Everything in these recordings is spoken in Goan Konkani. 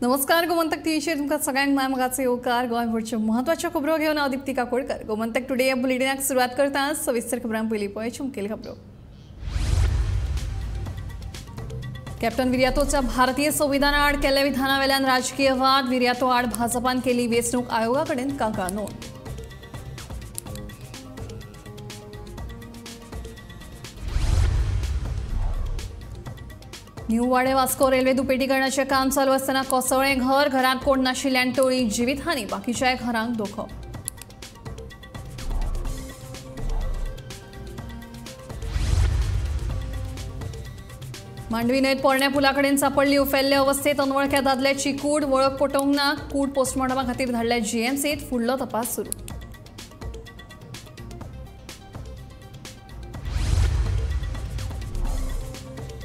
नमस्कार, गोमंतक टीव्हीचेर तुमकां सगळ्यांक माय मोगाचो येवकार. गोंयभरच्यो म्हत्वाच्यो खबरो घेवन हांव दीप्ती काकोडकर. गोमंतक टुडे ह्या बुलेटिनाक सुरवात करता. सविस्तर खबरां पयलीं पळय मुखेल खबरो. कॅप्टन विरियातोच्या भारतीय संविधाना आड केल्ल्या विधाना वेल्यान राजकीय वाद. विरियातो आड भाजपान केली वेंचणूक आयोगा कडेन कागाळ नोंद. न्यू वाडे वास्को रेल्वे दुपेटीकरणाचें काम चालू आसतना कोसळ्ळें घर. घरांत कोण नाशिल्ल्यान टोळी जिवीतहानी, बाकीच्याय घरांक धोको. मांडवी न्हंयेत पोरण्या पुला कडेन सापडली उफेल्ले अवस्थेत अनवळख्या दादल्याची कूड. वळख पटोवंक ना. कूड पोस्टमॉर्टमा खातीर धाडल्या जीएमसीत. फुडलो तपास सुरू.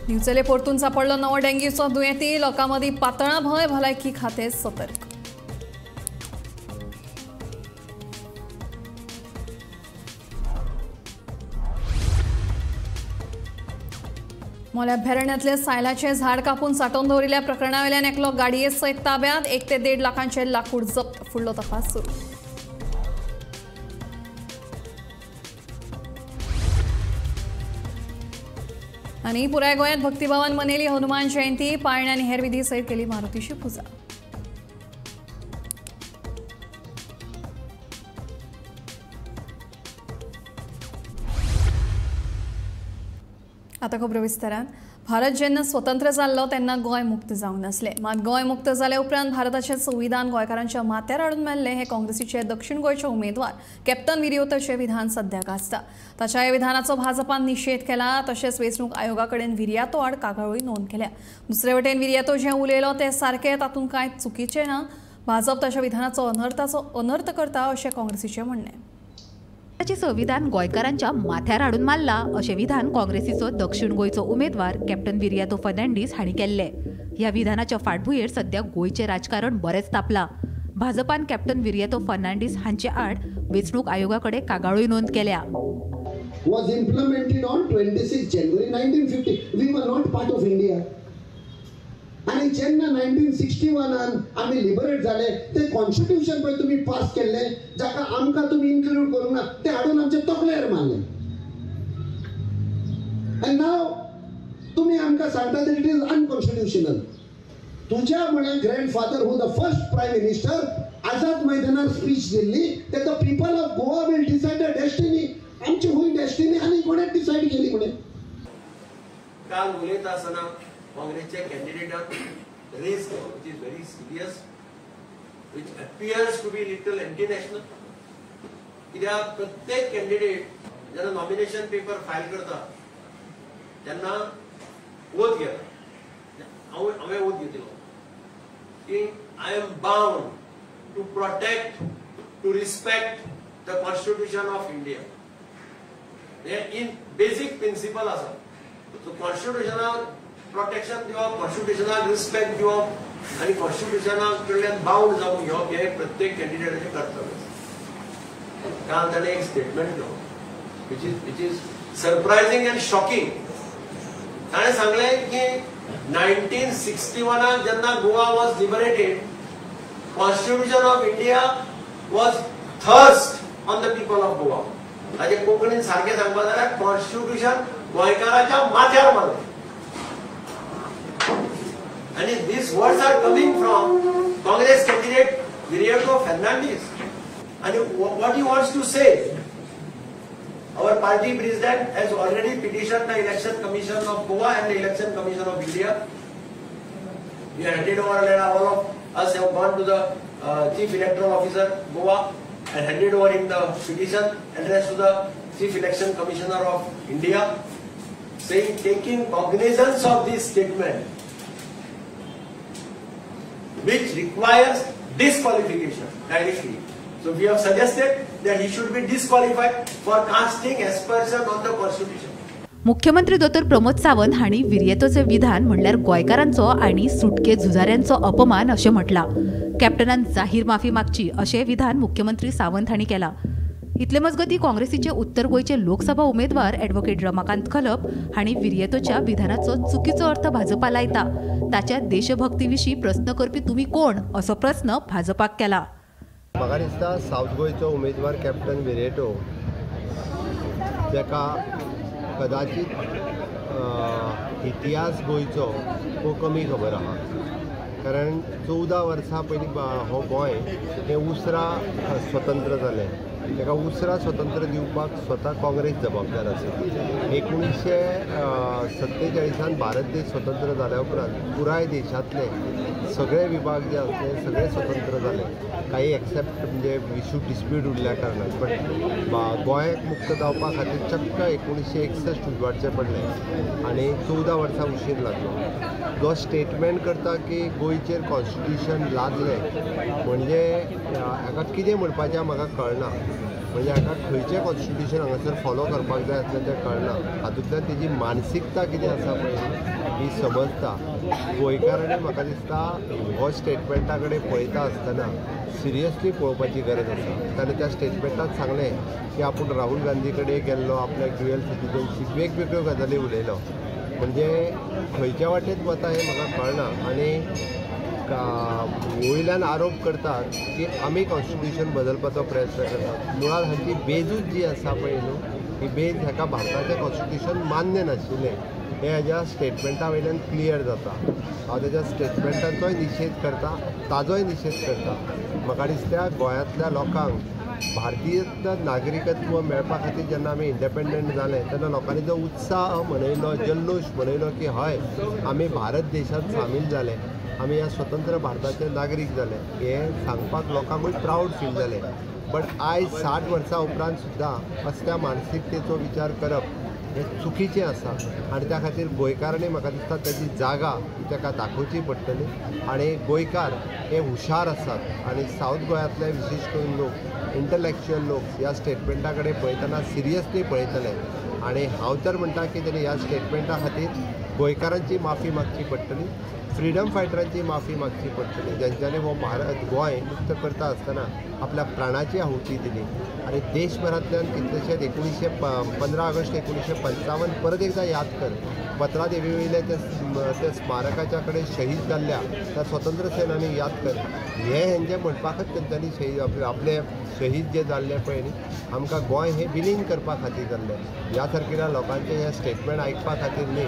दिवचले परतून सापडलो नवो डेंग्यूचो दुयेंती. लोकां मदीं पातळा भंय. भलायकी खातें सतर्क. मोल्या अभयारण्यांतले सायलाचें झाड कापून सांठोवन दवरिल्ल्या प्रकरणा वेल्यान एकलो गाडये सयत ताब्यांत. 1 ते 1.5 लाखांचें लाकूड जप्त. फुडलो तपास सुरू. आनी पुराय गोंयांत भक्तिभावान मनयली हनुमान जयंती. पाळण्या आनी हेर विधी सयत केली मारुतीची पुजा. आतां खबरो विस्तारान. भारत जेन्ना स्वतंत्र जाल्लो तेन्ना गोंय मुक्त जावंक नासलें. मात गोंय मुक्त जाल्या उपरांत भारताचें संविधान गोंयकारांच्या माथ्यार हाडून मारलें हें काँग्रेसीचे दक्षिण गोंयचे उमेदवार कॅप्टन विरियातोचें विधान सद्या गाजता. ताच्या ह्या विधानाचो भाजपान निशेध केला. तशेंच वेंचणूक आयोगा कडेन विरियातो आड कागाळूय नोंद केल्या. दुसरे वटेन विरियातो जें उलयलो तें सारकें, तातूंत कांय चुकीचें ना. भाजप ताच्या विधानाचो अनर्थ करता अशें काँग्रेसीचें म्हणणें. संविधान गोंयकारांच्या माथ्यार हाडून मारला अशें विधान काँग्रेसीचो दक्षिण गोंयचो उमेदवार कॅप्टन विरियातो फर्नांडीस हांणी केल्लें. ह्या विधानाच्या फाटभुंयेर सद्या गोंयचें राजकारण बरेंच तापलां. भाजपान कॅप्टन विरियातो फर्नांडीस हांचे आड वेंचणूक आयोगा कडेन कागाळूय नोंद केल्या. Was implemented on 26 January 1950. We were not part of India. आनी जेन्ना 1961 आमी लिबरेट जाले ते कॉन्स्टिट्यूशन पळय तुमी पास केल्लें, जाका आमकां तुमी इन्क्लूड करूंक ना, तें हाडून आमच्या तकलेर मारलें. आनी नाव तुमी आमकां सांगता it is unconstitutional. तुज्या म्हळ्यार grandfather who the first prime minister Azad मैदानार स्पीच दिल्ली ते the people of Goa will decide the destiny. आमची हुंय डेस्टिनी आनी कोणें डिसायड केली म्हणून काल उलयता आसतना काँग्रेसच्या कॅन्डिडेटान रेज केलो, which is very serious, which appears to be little anti national. कित्याक प्रत्येक कॅन्डिडेट जेन्ना नॉमिनेशन पेपर फायल करता तेन्ना ओथ घेता. हांवें ओथ घेतिल्लो की I am bound to protect, to respect the constitution of India. हें इन बेजीक प्रिंसिपल आसा. सो कॉन्स्टिट्युशनाक प्रोटेक्शन दिवप, कॉन्स्टिट्युशनाक रिस्पेक्ट दिवप आनी कॉन्स्टिट्युशना कडल्यान बाउंड जावन घेवप हें प्रत्येक कॅन्डिडेटाचें कर्तव्य आसा. काल ताणें एक स्टेटमेंट दिलो which is surprising and shocking. ताणें सांगलें की 1961 जेन्ना Goa was liberated, constitution of India was thrust on the people of Goa. ताजें कोंकणीन सारकें सांगपा जाल्यार कॉन्स्टिट्युशन गोंयकाराच्या माथ्यार मारलें. And these words are coming from Congress candidate Viriato Fernandes. And what he wants to say, our party president has already petitioned the Election Commission of Goa and the Election Commission of India. We have handed over, all of us have gone to the Chief Electoral Officer Goa and handed over him the petition addressed to the Chief Election Commissioner of India, saying taking cognizance of this statement, which requires disqualification directly. So we have suggested that he should be disqualified for casting aspersion on the constitution. मुख्यमंत्री दोतोर प्रमोद सावंत हांणी विरियातोचें विधान म्हणल्यार गोंयकारांचो आनी सुटके झुजाऱ्यांचो अपमान अशें म्हटलां. कॅप्टनान जाहीर माफी मागची अशें विधान मुख्यमंत्री सावंत हांणी केलां. इतले मजगतीं काँग्रेसीचे उत्तर गोंयचे लोकसभा उमेदवार ॲडव्होकेट रमाकांत खलप हांणी विरियतोच्या विधानाचो चुकीचो अर्थ भाजपा लायता, ताच्या देशभक्तीविशीं प्रस्न करपी तुमी कोण असो प्रस्न भाजपाक केला. म्हाका दिसता सावथ गोंयचो उमेदवार कॅप्टन विरियतो ताका कदाचित इतिहास गोंयचो हो कमी खबर आहा, कारण 14 वर्सां पयलीं हो गोंय हें उसरां स्वतंत्र जालें. ताका उसरां स्वतंत्र दिवपाक स्वता काँग्रेस जबाबदार आसा. 1947 भारत देश स्वतंत्र जाल्या उपरांत पुराय देशांतले सगळे विभाग जे आसले सगळे स्वतंत्र जाले, काही एक्सेप्ट म्हणजे इशू डिस्प्यूट उरल्या कारणान. बट गोंयाक मुक्त जावपा खातीर चक्क 1961 उजवाडचें पडलें आनी 14 वर्सां उशीर लागलो. जो स्टेटमेंट करता की गोंयचेर कॉन्स्टिट्युशन लादलें म्हणजे हाका कितें म्हणपाचें म्हाका कळना, म्हणजे हाका खंयचें कॉन्स्टिट्युशन हांगासर फॉलो करपाक जाय आसलें तें कळना. हातूंतल्यान तेजी मानसिकता कितें आसा पळय ही समजता. गोंयकारांनी म्हाका दिसता हो स्टेटमेंटा कडेन पळयता आसतना सिरियसली पळोवपाची गरज आसा. ताणें त्या स्टेटमेंटात सांगलें की आपूण राहुल गांधी कडेन गेल्लो, आपल्याक ड्युएल सिटीजनशीप वेगवेगळ्यो गजाली उलयलो, म्हणजे खंयच्या वाटेत वता हें म्हाका कळना. आनी वयल्यान आरोप करतात की आमी कॉन्स्टिट्युशन बदलपाचो प्रयत्न करतात. मुळांत हांची बेजूच जी आसा पळय न्हू, ही बेज हाका भारताचें कॉन्स्टिट्युशन मान्य नाशिल्लें हें हाज्या स्टेटमेंटा वयल्यान क्लियर जाता. हांव तेज्या स्टेटमेंटाचोय निशेध करता, ताजोय निशेध करता. म्हाका दिसता गोंयांतल्या लोकांक भारतीय नागरिकत्व मेळपा खातीर जेन्ना आमी इंडिपेंडंट जाले तेन्ना लोकांनी जो उत्साह मनयलो, जल्लोश मनयलो की हय आमी भारत देशांत सामील जाले, आमी ह्या स्वतंत्र भारताचे नागरीक जाले, हें सांगपाक लोकांकूय प्रावड फील जालें. बट आयज 60 वर्सां उपरांत सुद्दां असल्या मानसिकतेचो विचार करप हें चुकीचें आसा आनी त्या खातीर गोंयकारांनी म्हाका दिसता ताजी जागा ताका दाखोवची पडटली. आनी गोंयकार हे हुशार आसात आनी सावथ गोंयांतले विशेश करून लोक, इंटलेक्च्युअल लोक ह्या स्टेटमेंटा कडेन पळयतना सिरियसली पळयतले. आनी हांव तर म्हणटा की तेणी ह्या स्टेटमेंटा खातीर गोंयकारांची माफी मागची पडटली, फ्रिडम फायटरांची माफी मागची पडटली, ज्यांच्यानी हो भारत गोंय मुक्त करता आसतना आपल्या प्राणाची आहुती दिली. आनी देशभरांतल्यान कितलेशेच 15 ऑगस्ट 1955 परत एकदा याद कर, पत्रादेवी वयल्या त्या स्मारकाच्या कडेन शहीद जाल्ल्या त्या स्वतंत्र सेनानी याद कर, हे हेंचे म्हणपाकच तेंच्यांनी शहीद आपले शहीद जे जाल्ले पळय न्ही, आमकां गोंय हें विलीन करपा खातीर जाल्लें. ह्या सारकिल्या लोकांचें हें स्टेटमेंट आयकपा खातीर न्ही.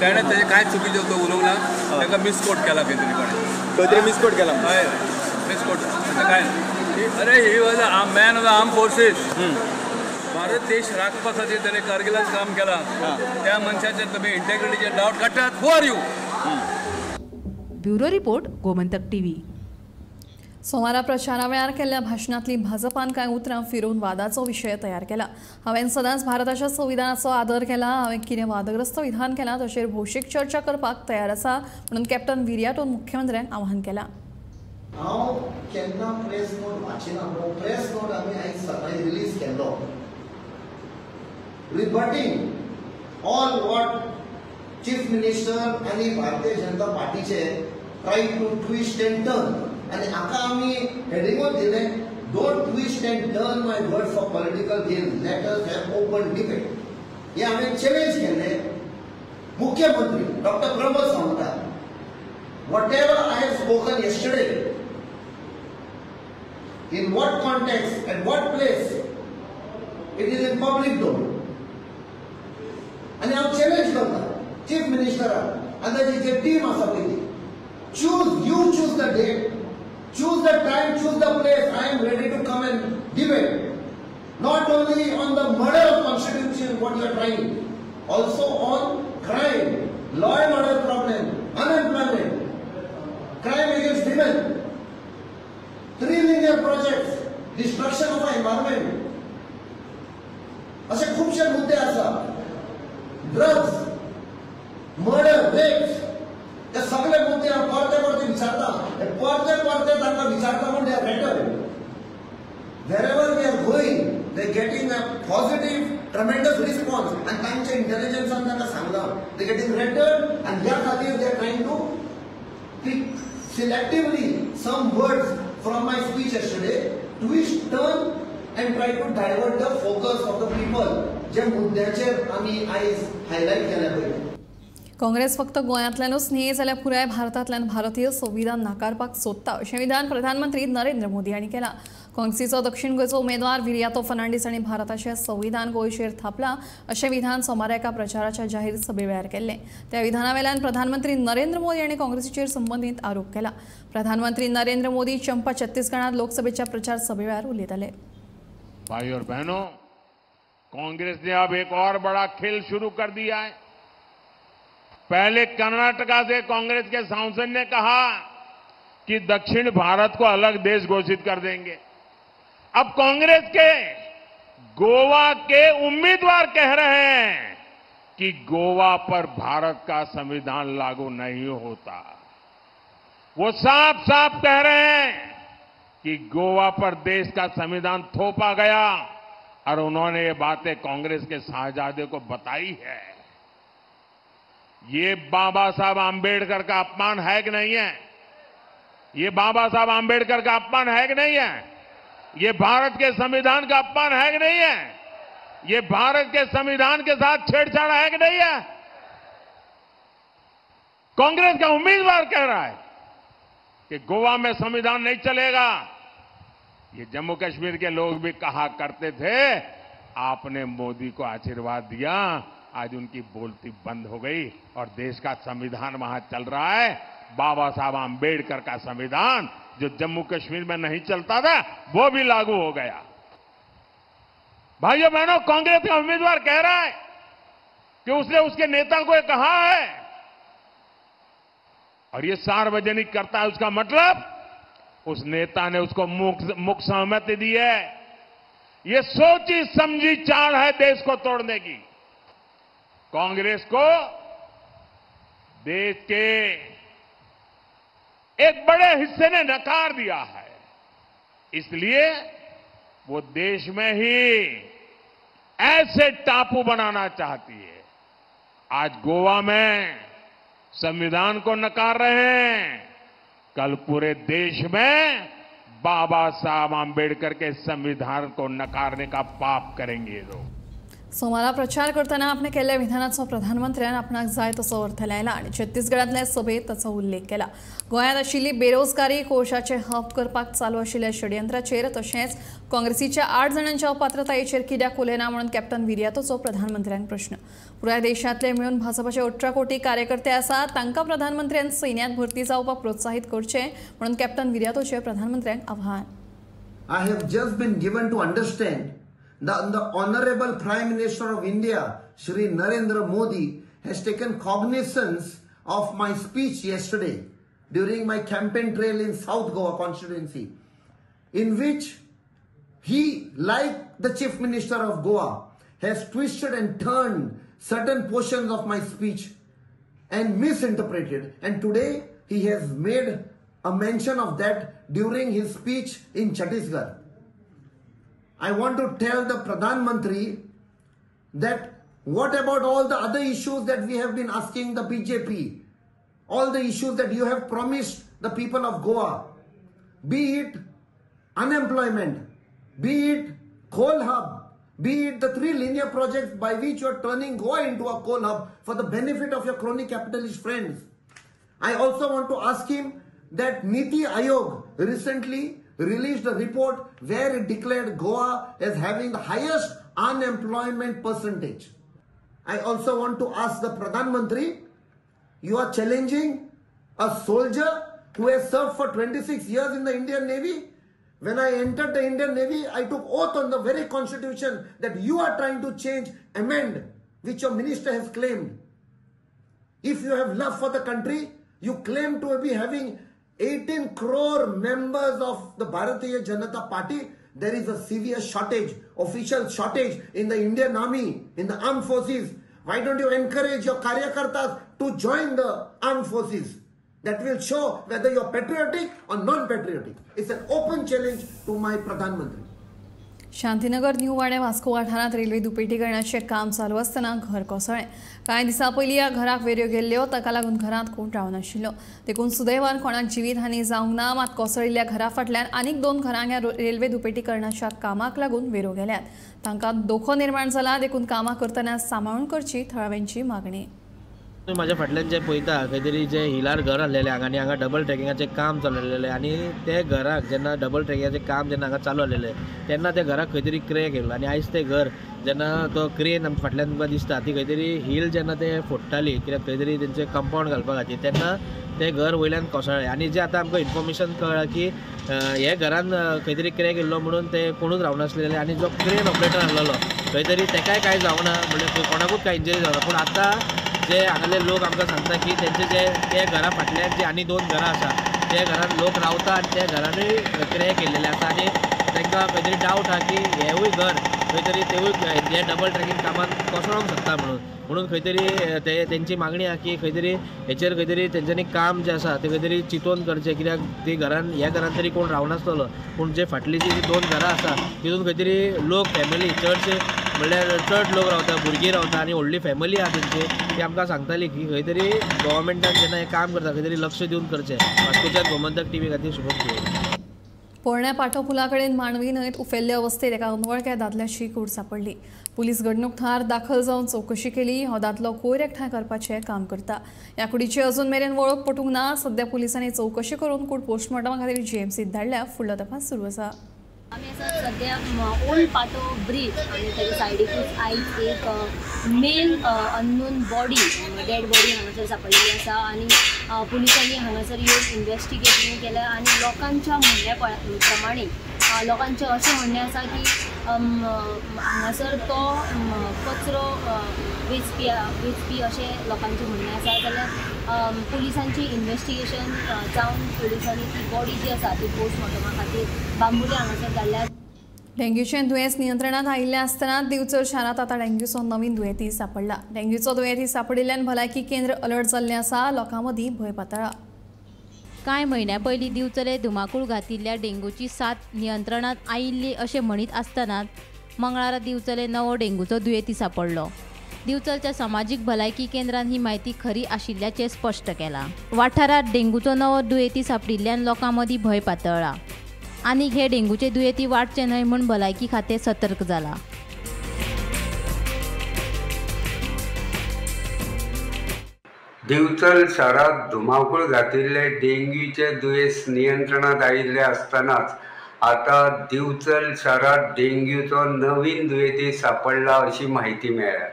ताणें तेजें कांय चुकीचें तो उलोवंक ना, ताका मिसकोट केला खंय तरी कोणें, खंय तरी मिसकोट केला. हय, मिसकोट काय. अरे he was a man of the arm forces. Bharat देश राखपा खातीर ताणें कारगिलांत काम केलां. त्या मनशाचेर तुमी इंटेग्रिटीचेर डावट काडटात. Who are you? Bureau report, Gomantak TV. सोमारा प्रचारा वेळार केल्ल्या भाशणांतली भाजपान कांय उतरां फिरोवन वादाचो विशय तयार केला. हांवें सदांच भारताच्या संविधानाचो आदर केला. हांवें कितें वादग्रस्त विधान केलां ताचेर भौशीक चर्चा करपाक तयार आसा म्हणून कॅप्टन विरियाटोन मुख्यमंत्र्यांक आवाहन केलां. हांव केन्ना प्रेस नोट वाचिना, पूण प्रेस नोट आमी आयज सकाळी रिलीज केल्लो, rebutting all what chief minister आनी भारतीय जनता पार्टीचे try to twist and turn. आनी हाका आमी हेडिंगूच दिलें, don't twist and turn my word for political gain, let us have open debate. हें हांवें चॅलेंज केल्लें मुख्यमंत्री doctor Pramod Sawant, whatever I have spoken yesterday, in what context and what place, it is in public domain. आनी हांव चॅलेंज करता चीफ मिनिस्टराक आनी ताची जी टीम आसा ती, choose, you choose the date, choose the time, choose the place. I am ready to come and debate. Not only on the murder of constitution, what you are trying, also on crime, law and order problem, unemployment, crime against women, 3 linear projects, destruction of our environment. अशे खुबशे मुद्दे आसा, ड्रग्स, मर्डर, रेप्स, हे सगळे मुद्दे हांव परते परते विचारता. परते परते तांकां विचारता म्हूण they are rattled. Wherever we are going, they are getting a positive, tremendous response. आनी तांच्या इंटेलिजन्सान तांकां सांगलां, they getting rattled. आनी ह्या खातीर they are trying to pick selectively some words from my speech yesterday, twist, turn, and try to divert the focus of the people जे मुद्द्याचेर आमी आयज हायलायट केल्या पळय. काँग्रेस फक्त गोंयांतल्यानूच न्ही जाल्यार पुराय भारतांतल्यान भारतीय संविधान नाकारपाक सोदता अशें विधान प्रधानमंत्री नरेंद्र मोदी हांणी केलां. काँग्रेसीचो दक्षिण गोंयचो उमेदवार विरियातो फर्नांडीस हांणी भारताचें संविधान गोंयचेर थापलां अशें विधान सोमारा एका प्रचाराच्या जाहीर सभे वेळार केल्लें. त्या विधाना वेल्यान प्रधानमंत्री नरेंद्र मोदी हांणी काँग्रेसीचेर संबंदीत आरोप केला. प्रधानमंत्री नरेंद्र मोदी चंपा छत्तीसगडांत लोकसभेच्या प्रचार सभे वेळार उलयताले. भाई और बहनों, कांग्रेस ने अब एक और बड़ा खेल शुरू कर दिया है. पहले कर्नाटका से कांग्रेस के सांसद ने कहा कि दक्षिण भारत को अलग देश घोषित कर देंगे. अब कांग्रेस के गोवा के उम्मीदवार कह रहे हैं कि गोवा पर भारत का संविधान लागू नहीं होता. वो साफ साफ कह रहे हैं कि गोवा पर देश का संविधान थोपा गया और उन्होंने ये बातें कांग्रेस के शाहजादे को बताई है. ये बाबा साहब आंबेडकर का अपमान है कि नहीं है? ये बाबा साहब आंबेडकर का अपमान है कि नहीं है? ये भारत के संविधान का अपमान है कि नहीं है? ये भारत के संविधान के साथ छेड़छाड़ है कि नहीं है? कांग्रेस का उम्मीदवार कह रहा है कि गोवा में संविधान नहीं चलेगा. ये जम्मू कश्मीर के लोग भी कहा करते थे, आपने मोदी को आशीर्वाद दिया, आज उनकी बोलती बंद हो गई और देश का संविधान वहां चल रहा है. बाबा साहब आंबेडकर का संविधान जो जम्मू कश्मीर में नहीं चलता था वो भी लागू हो गया. भाइयों बहनों, कांग्रेस का उम्मीदवार कह रहा है कि उसने उसके नेता को कहा है और ये सार्वजनिक करता है, उसका मतलब उस नेता ने उसको मुख सहमति दी है. ये सोची समझी चाल है देश को तोड़ने की. कांग्रेस को देश के एक बड़े हिस्से ने नकार दिया है, इसलिए वो देश में ही ऐसे टापू बनाना चाहती है. आज गोवा में संविधान को नकार रहे हैं, कल पूरे देश में बाबा साहब आंबेडकर के संविधान को नकारने का पाप करेंगे ये लोग. सोमारा प्रचार करतना आपणे केल्ल्या विधानाचो प्रधानमंत्र्यान आपणाक जाय तसो अर्थ लायला आनी छत्तीसगडांतल्या सभेत ताचो उल्लेख केला. गोंयांत आशिल्ली बेरोजगारी, कोळशाचे हब करपाक चालू आशिल्ल्या षडयंत्राचेर तशेंच काँग्रेसीच्या 8 जाणांच्या अपात्रतायेचेर कित्याक उलयना म्हणून कॅप्टन विरियातोचो प्रधानमंत्र्यान प्रश्न. पुराय देशांतले मेळून भाजपाचे 18 कोटी कार्यकर्ते आसात, तांकां प्रधानमंत्र्यान सैन्यांत भरती जावपाक प्रोत्साहीत करचें म्हणून कॅप्टन विरियातोचें प्रधानमंत्र्यांक आव्हान. I have just been given to understand the Honorable Prime Minister of India, Shri Narendra Modi, has taken cognizance of my speech yesterday during my campaign trail in South Goa constituency, in which he, like the Chief Minister of Goa, has twisted and turned certain portions of my speech and misinterpreted. And today he has made a mention of that during his speech in Chhattisgarh. I want to tell the Pradhan Mantri that what about all the other issues that we have been asking the BJP? All the issues that you have promised the people of Goa, be it unemployment, be it coal hub, be it the 3 linear projects by which you are turning Goa into a coal hub for the benefit of your crony capitalist friends. I also want to ask him that Niti Aayog recently released a report where it declared Goa as having the highest unemployment percentage. I also want to ask the Pradhan Mantri, you are challenging a soldier who has served for 26 years in the Indian Navy. When I entered the Indian Navy, I took oath on the very constitution that you are trying to change, amend, which your minister has claimed. If you have love for the country, you claim to be having 18 crore members of the Bharatiya Janata Party. There is a severe shortage, official shortage in the Indian Army, in the armed forces. Why don't you encourage your karyakartas to join the armed forces? That will show whether you're patriotic or non-patriotic. It's an open challenge to my Pradhan Mantri. Shantinagar new वाडे वास्को वाठारांत रेल्वे दुपेटीकरणाचें काम चालू आसतना घर कोसळ्ळें. कांय दिसां पयलीं ह्या घराक वेऱ्यो गेल्ल्यो, ताका लागून घरांत कोण रावनाशिल्लो. देखून सुदैवान कोणाक जिवीतहानी जावंक ना. मात कोसळिल्ल्या घरा फाटल्यान आनीक 2 घरांक ह्या रेल्वे दुपेटीकरणाच्या कामाक लागून वेऱ्यो गेल्यात. तांकां धोको निर्माण जाला, देखून कामां करतना सांबाळून करची थळाव्यांची मागणी. म्हाज्या फाटल्यान जे पळयता खंय तरी जे हिलार घर आहलेलें हांगा आनी हांगा डबल ट्रॅकिंगाचें काम चललेलें आनी ते घराक जेन्ना डबल ट्रॅकिंगाचें काम जेन्ना हांगा चालू आहलेलें तेन्ना त्या घराक खंय तरी क्रॅक येयलो आनी आयज तें घर जेन्ना तो क्रेन आमच्या फाटल्यान तुमकां दिसता ती खंय तरी हिल जेन्ना ते फोडटाली कित्याक खंय तरी तेंचें कंपावंड घालपा खातीर तेन्ना तें घर वयल्यान कोसळ्ळें. आनी जें आतां आमकां इन्फॉर्मेशन कळ्ळां की हे घरान खंय तरी क्रॅक येयल्लो म्हणून ते कोणूच रावनासलेले आनी जो क्रेन ऑपरेटर आहलेलो खंय तरी तेकाय कांय जावना म्हणल्यार कोणाकूच कांय इंजरी जावना. पूण आतां जे हांगाले लोक आमकां सांगता की तेंचे जे ते घरा फाटल्यान जे आनी 2 घरां आसा त्या घरान लोक रावता आनी त्या घरानूय क्रॅक येयल्लेले आसा आनी तांकां खंय तरी डावट आहा की हेवूय घर खंय तरी तेवूय हे डबल ट्रॅकिंग कामान कोसळोंक शकता म्हणून खंय तरी ते तेंची मागणी आहा की खंय तरी हेचेर खंय तरी तेंच्यांनी काम जें आसा तें खंय तरी चिंतून करचें कित्याक ती घरान ह्या घरान तरी कोण रावनासतलो पूण जे फाटली जी 2 घरां आसा तितून खंय तरी लोक फॅमिली चडशे म्हणल्यार चड लोक रावता, भुरगीं रावता आनी व्हडली फॅमिली आहा तेंची. ती आमकां सांगताली की खंय तरी गव्हर्मेंटान जेन्ना हें काम करता खंय तरी लक्ष दिवन करचें. वास्कोच्यान गोमंतक टीव्ही खातीर शुभम दिवो. पोरण्या पाटो पुला कडेन मांडवी न्हंयेंत उफेल्ले अवस्थेत एका अनवळख्या दादल्याची कूड सांपडली. पुलीस घडणूक थळार दाखल जावन चवकशी केली. हो दादलो कोयर एकठांय करपाचें काम करता. ह्या कुडीची अजून मेरेन वळख पटूंक ना. सध्या पुलिसांनी चवकशी करून कूड पोस्टमॉर्टमा खातीर जीएमसीत धाडल्या. फुडलो तपास सुरू आसा. आमी आसा सद्या ओल्ड पाटो ब्रीज आनी ताच्या सायडीकूच आयज एक male unknown body dead body हांगासर सांपडलेली आसा आनी पुलिसांनी हांगासर येवन इन्वेस्टिगेशन केलें आनी लोकांच्या म्हणण्या प्रमाणे लोकांचें अशें म्हणणें आसा की हांगासर तो कचरो वेचपी अशें लोकांचें म्हणणें आसा. जाल्यार पुलिसांची इन्वेस्टिगेशन जावन पुलिसांनी ती बॉडी जी आसा ती पोस्टमॉर्टमा खातीर बांबोळे हांगासर धाडल्या. डेंग्यूचें दुयेंस नियंत्रणांत आयिल्लें आसतना दिवचल शारांत आतां डेंग्यूचो नवीन दुयेंती सांपडला. डेंग्यूचो दुयेंती सांपडिल्ल्यान भलायकी केंद्र अलर्ट जाल्लें आसा. लोकां मदीं भंय पातळ्ळा. कांय म्हयन्यां पयलीं दिवचले धुमाकूळ घातिल्ल्या डेंग्यूची साथ नियंत्रणांत आयिल्ली अशें म्हणीत आसतना मंगळारा दिवचले नवो डेंग्यूचो दुयेंती सांपडलो. दिवचलच्या समाजीक भलायकी केंद्रान ही म्हायती खरी आशिल्ल्याचें स्पश्ट केलां. वाठारांत डेंग्यूचो नवो दुयेंती सांपडिल्ल्यान लोकां मदीं भंय पातळ्ळा आनीक हे डेंग्यूचे दुयेंती वाडचे न्हय म्हूण भलायकी खातें सतर्क जाला. दिवचल शारांत धुमाकूळ घातिल्ले डेंग्यूचे दुयेंस नियंत्रणांत आयिल्ले आसतनाच आतां दिवचल शारांत डेंग्यूचो नवीन दुयेंती सांपडला अशी म्हायती मेळ्ळ्या.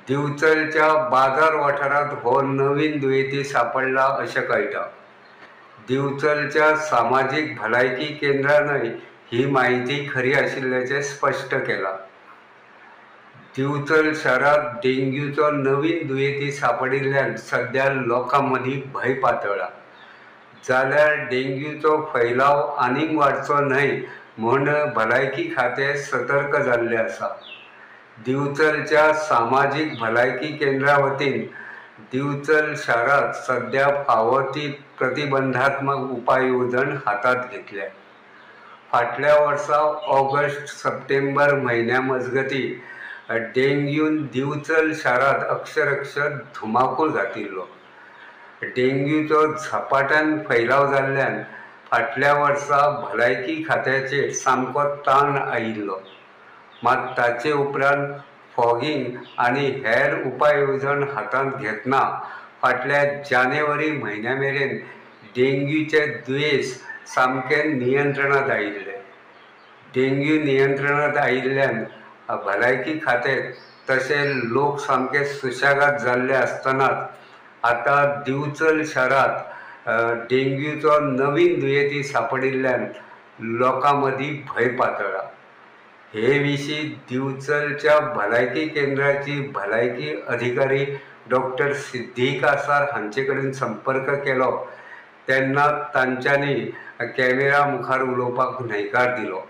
दिवचलच्या बाजार वाठारांत हो नवीन दुयेंती सांपडला अशें कळटा. दिवचलच्या सामाजीक भलायकी केंद्रानय ही म्हायती खरी आशिल्ल्याचें स्पश्ट केलां. दिवचल शारांत डेंग्यूचो नवीन दुयेंती सांपडिल्ल्यान सद्या लोकां मदीं भंय पातळ्ळा. जाल्यार डेंग्यूचो फैलाव आनीक वाडचो न्हय म्हूण भलायकी खातें सतर्क जाल्लें आसा. दिवचलच्या सामाजीक भलायकी केंद्रा वतीन दिवचल शारांत सद्या फावो ती प्रतिबंधात्मक उपाय येवजण हातांत घेतल्या. फाटल्या वर्सा ऑगस्ट सप्टेंबर म्हयन्या मजगतीं डेंग्यून दिवचल शारांत अक्षरशः धुमाकूळ घातिल्लो. डेंग्यूचो झपाट्यान फैलाव जाल्ल्यान फाटल्या वर्सा भलायकी खात्याचेर सामको ताण आयिल्लो. मात ताचे उपरांत फॉगिंग आनी हेर उपाय येवजण हातांत घेतना फाटल्या जानेवारी म्हयन्या मेरेन डेंग्यूचे दुयेंस सामकें नियंत्रणांत आयिल्लें. डेंग्यू नियंत्रणांत आयिल्ल्यान भलायकी खातें तशें लोक सामके सुशेगाद जाल्ले आसतनाच आतां दिवचल शारांत डेंग्यूचो नवीन दुयेंती सांपडिल्ल्यान लोकां मदीं भंय पातळ्ळा. हे विशीं दिवचलच्या भलायकी केंद्राची भलायकी अधिकारी डॉक्टर सिद्धी कासार हांचे कडेन संपर्क केलो तेन्ना तांच्यांनी कॅमेरा मुखार उलोवपाक न्हयकार दिलो.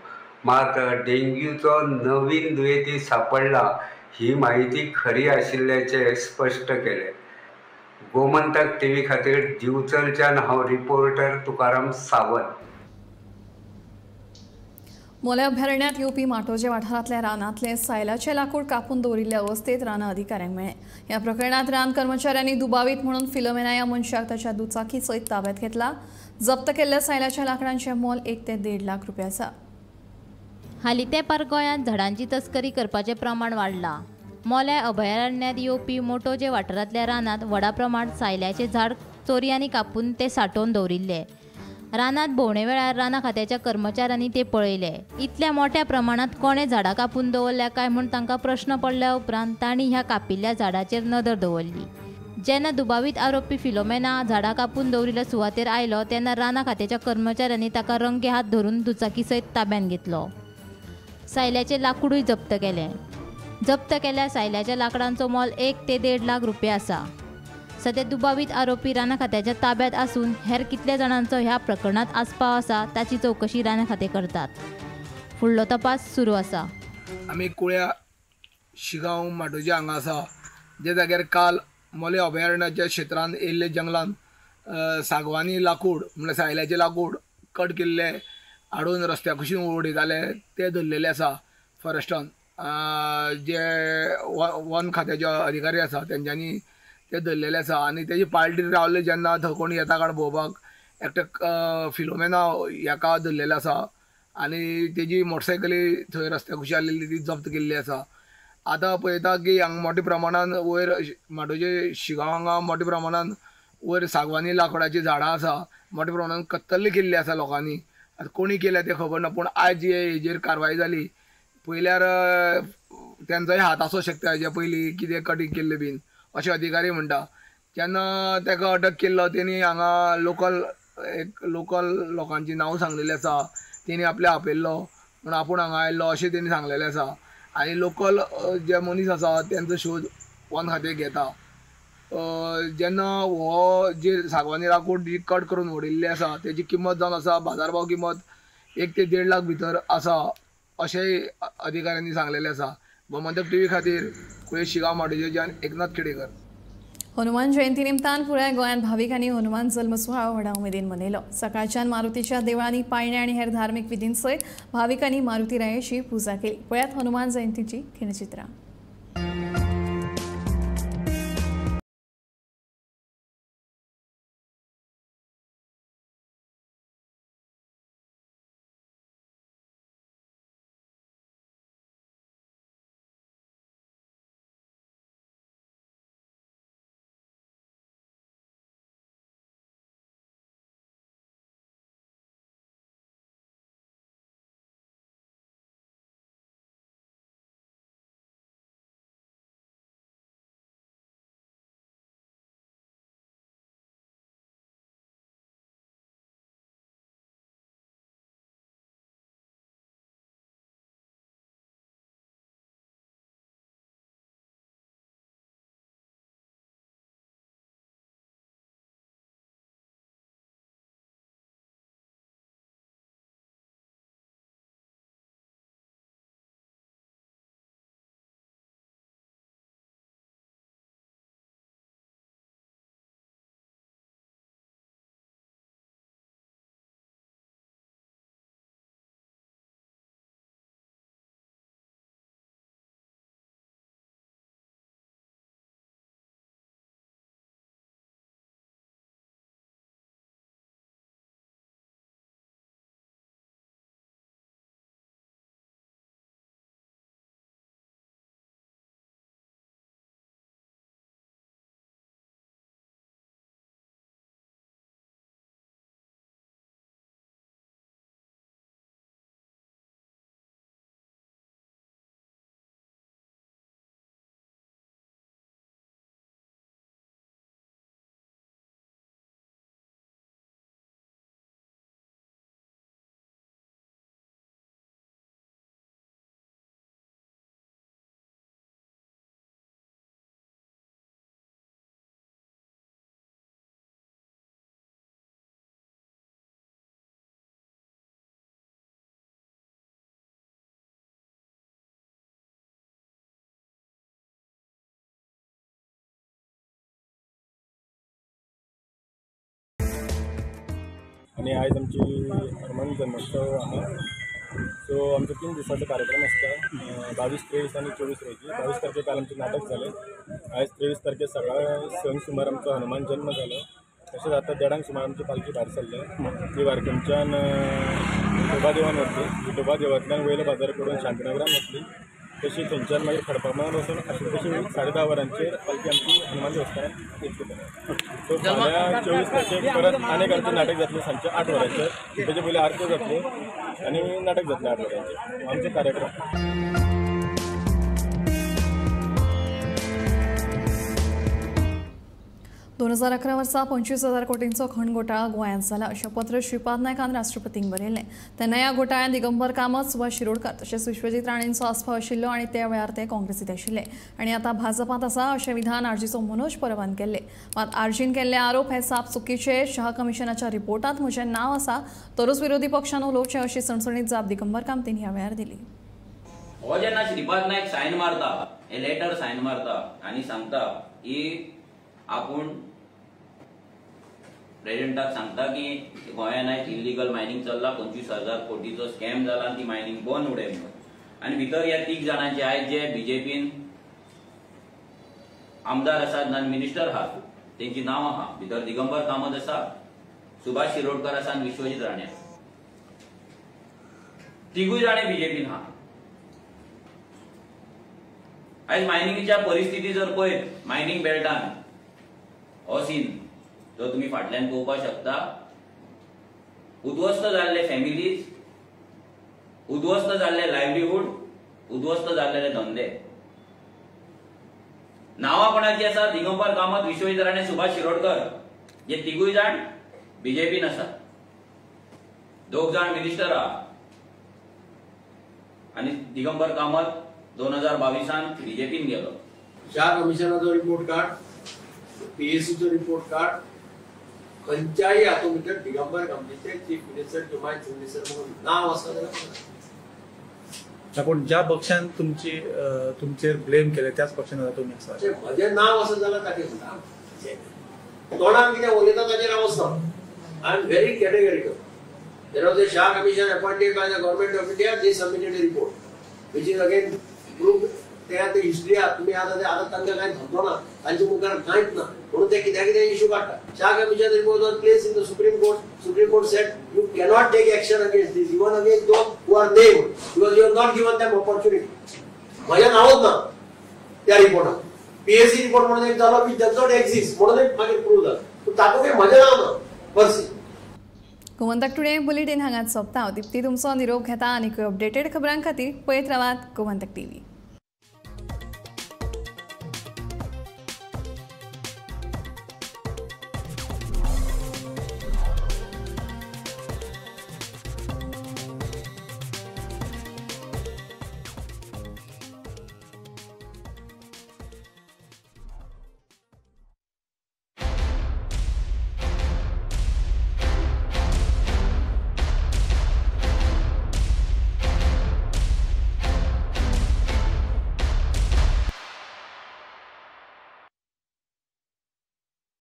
मात डेंग्यूचो नवीन दुयेंती सांपडला ही म्हायती खरी आशिल्ल्याचें स्पश्ट केलें. गोमंतक टीव्ही खातीर दिवचलच्यान हांव रिपोर्टर तुकाराम सावंत. मोलें अभयारण्यात येवपी माटोजे वाठारांतल्या रानांतलें सायलाचें लाकूड कापून दवरिल्ले अवस्थेत रान अधिकाऱ्यांक मेळ्ळें. ह्या प्रकरणांत रान कर्मचाऱ्यांनी दुबावीत म्हणून फिलोमेना ह्या मनशाक ताच्या दुचाकी सयत ताब्यात घेतला. जप्त केल्ल्या सायलाच्या लाकडांचें मोल 1 ते 1.5 लाख रुपया आसा. हालीं तेंपार गोंयांत झाडांची तस्करी करपाचें प्रमाण वाडलां. मोलें अभयारण्यात येवपी मोटोजे वाठारांतल्या रानांत व्हडा प्रमाणात सायल्याचें झाड चोरयांनी कापून ते सांठोवन दवरिल्ले. रानांत भोंवणे वेळार राना खात्याच्या कर्मचाऱ्यांनी ते पळयले. इतल्या मोठ्या प्रमाणांत कोणें झाडां कापून दवरल्या काय म्हूण तांकां प्रश्न पडल्या उपरांत तांणी ह्या कापिल्ल्या झाडाचेर नदर दवरली. जेन्ना दुबावीत आरोपी फिलोमेना झाडां कापून दवरिल्ल्या सुवातेर आयलो तेन्ना राना खात्याच्या कर्मचाऱ्यांनी ताका रंगे हात धरून दुचाकी सयत ताब्यांत घेतलो. सायल्याचें लाकूडूय जप्त केलें. जप्त केल्ल्या सायल्याच्या लाकडांचो मोल 1 ते 1.5 लाख रुपया आसा. सध्या दुबावीत आरोपी राना खात्याच्या ताब्यात आसून हेर कितल्या जाणांचो ह्या प्रकरणांत आस्पाव आसा ताची चवकशी राना खातें करतात. फुडलो तपास सुरू आसा. आमी कुळ्या शिगांव माटोजे हांगा आसा, जे जाग्यार काल मोलें अभयारण्याच्या क्षेत्रांत येयल्ले जंगलान सागवानी लाकूड म्हणल्यार सायल्याचें लाकूड कट केल्ले हाडून रस्त्या कुशीन उडयताले ते धरलेले आसा फॉरेस्टान. जे वन खात्याचे अधिकारी आसा तेंच्यांनी ते धरलेले आसा आनी तेजी पार्टी रावले जेन्ना थंय कोण येता काण पळोवपाक एकटे फिलोमेना हेका धरलेले आसा आनी तेजी मोटरसायकली थंय रस्त्या कुशी आसलेली ती जप्त केल्ली आसा. आतां पळयता की हांगा मोठ्या प्रमाणान वयर माटोजे शिगांव हांगा मोठ्या प्रमाणान वयर सागवानी लाकडाचीं झाडां आसा, मोठ्या प्रमाणान कत्तल्ली केल्ली आसा लोकांनी. आतां कोणी केल्या तें खबर ना, पूण आयज हेजेर कारवाय जाली पळयल्यार तेंचोय हात आसूं शकता हेजे पयलीं कितें कटींग केल्लें बीन अशें अधिकारी म्हणटा. जेन्ना ताका अटक केल्लो तेणी हांगा लोकल एक लोकल लोकांची नांव सांगलेली आसा, तेणी आपल्या आपयल्लो म्हूण आपूण हांगा आयल्लो अशें तेणी सांगलेलें आसा आनी लोकल जे मनीस आसा तेंचो शोध वन खातें घेता. जेन्ना हो जे सागवानी लाकूड जी कट करून उडयल्ली आसा तेजी किंमत जावन आसा बाजार भाव किंमत 1 ते 1.5 लाख भितर आसा अशेंय अधिकाऱ्यांनी सांगलेलें आसा. गोमंतक टीव्ही खातीर कुळे शिगांव माटोजेच्यान एकनाथ खेडेकर. हनुमान जयंती निमतान पुराय गोंयांत भाविकांनी हनुमान जल्म सुवाळो व्हडा उमेदीन मनयलो. सकाळच्यान मारुतीच्या देवळांनी पाळणे आनी हेर धार्मीक विधीं सयत भाविकांनी मारुती रायाची पुजा केली. पळयात हनुमान जयंतीची खिणचित्रां. आनी आयज आमची हनुमान जन्मोत्सव आहा. सो आमचो 3 दिसाचो कार्यक्रम आसता, 22, 23 आनी 24 रोजी. 22 तारखे काल आमचें नाटक जालें. आयज 23 तारखे सकाळ 6 सुमार आमचो हनुमान जन्म जालो. तशेंच आतां 1:30 सुमार आमची पालखी भायर सरले. ती वारखेमच्यान विठोबा देवान वतली, विठोबा देवांतल्यान वयलो बाजार करून शांतीनगरान वतली. तशी थंयच्यान मागीर खडपामान वचून अशी तशी 10:30 वरांचेर पालखी आमची हनुमान देवस्थानात येतली. सो फाल्यां 24 तारखेक परत आनीक आमचें नाटक जातलें सांजचें 8 वरांचेर. तेजे पयलीं आरत्यो जातल्यो आनी नाटक जातलें 8 वरांचेर आमचो कार्यक्रम. दोन 2011 वर्सा 25,000 कोटींचो खण घोटाळा गोंयांत जाला अशें पत्र श्रीपाद नायकान राष्ट्रपतींक बरयलें. तेन्ना ह्या घोटाळ्यांत दिगंबर कामत, सुभाष शिरोडकर तशेंच विश्वजीत राणेंचो आस्पाव आशिल्लो आनी त्या वेळार ते काँग्रेसींत आशिल्ले आनी आतां भाजपांत आसा अशें विधान आरजीचो मनोज परबान केल्लें. मात आरजीन केल्ले आरोप हे साप चुकीचे. शाह कमिशनाच्या रिपोर्टांत म्हजें नांव आसा तरूच विरोधी पक्षान उलोवचें अशी सणसणीत जाप दिगंबर कामतीन ह्या वेळार दिली. हो जेन्ना श्रीपाद नायक सायन मारता, हे लेटर सायन मारता आनी सांगता की आपूण प्रेसिडेंटाक सांगता की गोंयान आयज इल्लिगल मायनिंग चल्ला, 25,000 कोटीचो स्कॅम जाला आनी ती मायनिंग बंद उडय म्हणून. आनी भितर ह्या 3 जाणांचे आयज जे बीजेपीन आमदार आसात आनी मिनिस्टर आहात तेंची नांवां आहा. भितर दिगंबर कामत आसा, सुभाष शिरोडकर आसा आनी विश्वजीत राणे आसा. तिगूय जाणे बीजेपीन आहा. आयज मायनिंगेच्या परिस्थिती जर पळयत, मायनिंग बेल्टान हो सीन जो तुम्ही फाटल्यान पळोवपाक शकता, उद्ध्वस्त जाल्ले फॅमिलीज, उद्ध्वस्त जाल्ले लायवलीहूड, उद्ध्वस्त जाल्ले धंदे. नांवां कोणाची आसा? दिगंबर कामत, विश्वजीत राणे, सुभाष शिरोडकर. हे तिगूय जाण बीजेपीन आसा. 2 जाण मिनिस्टर आहा आनी दिगंबर कामत 2022 बीजेपीन गेलो. शाह कमिशनाचो रिपोर्ट कार्ड, पीएसीचो रिपोर्ट कार्ड, खंयच्याय हातूंत भितर दिगंबर कामतीचे चीफ मिनिस्टर किंवा चीफ मिनिस्टर म्हणून नांव आसा जाल्यार. पूण ज्या पक्षान तुमची तुमचेर ब्लेम केले त्याच पक्षान आतां तुमी आसा. म्हजें नांव आसा जाल्यार ताचेर तोंडान कितें उलयता ताचेर हांव वचना. I am very categorical. There was a Shah commission appointed by the government of India. They submitted a report which is again prove. ते आतां हिस्ट्री आहा. तुमी आतां आतां तांकां कांय धंदो ना, तांचे मुखार कांयच ना, म्हणून ते कित्या कितें इशू काडटा. Shah commission report was place in the supreme court. Supreme court said you cannot take action against this, even against those who are named, because you have not given them opportunity. म्हजें नांवच ना त्या रिपोर्टान. पीएसी रिपोर्ट म्हणून एक जालो which does not exist म्हणून एक मागीर प्रूव जालो, पूण तातूंत म्हजें नांव ना पर्सी. गोमंतक टुडे बुलेटीन हांगाच सोंपता. हांव दीप्ती तुमचो निरोप घेता आनी अपडेटेड खबरां खातीर पळयत रावात गोमंतक टीव्ही.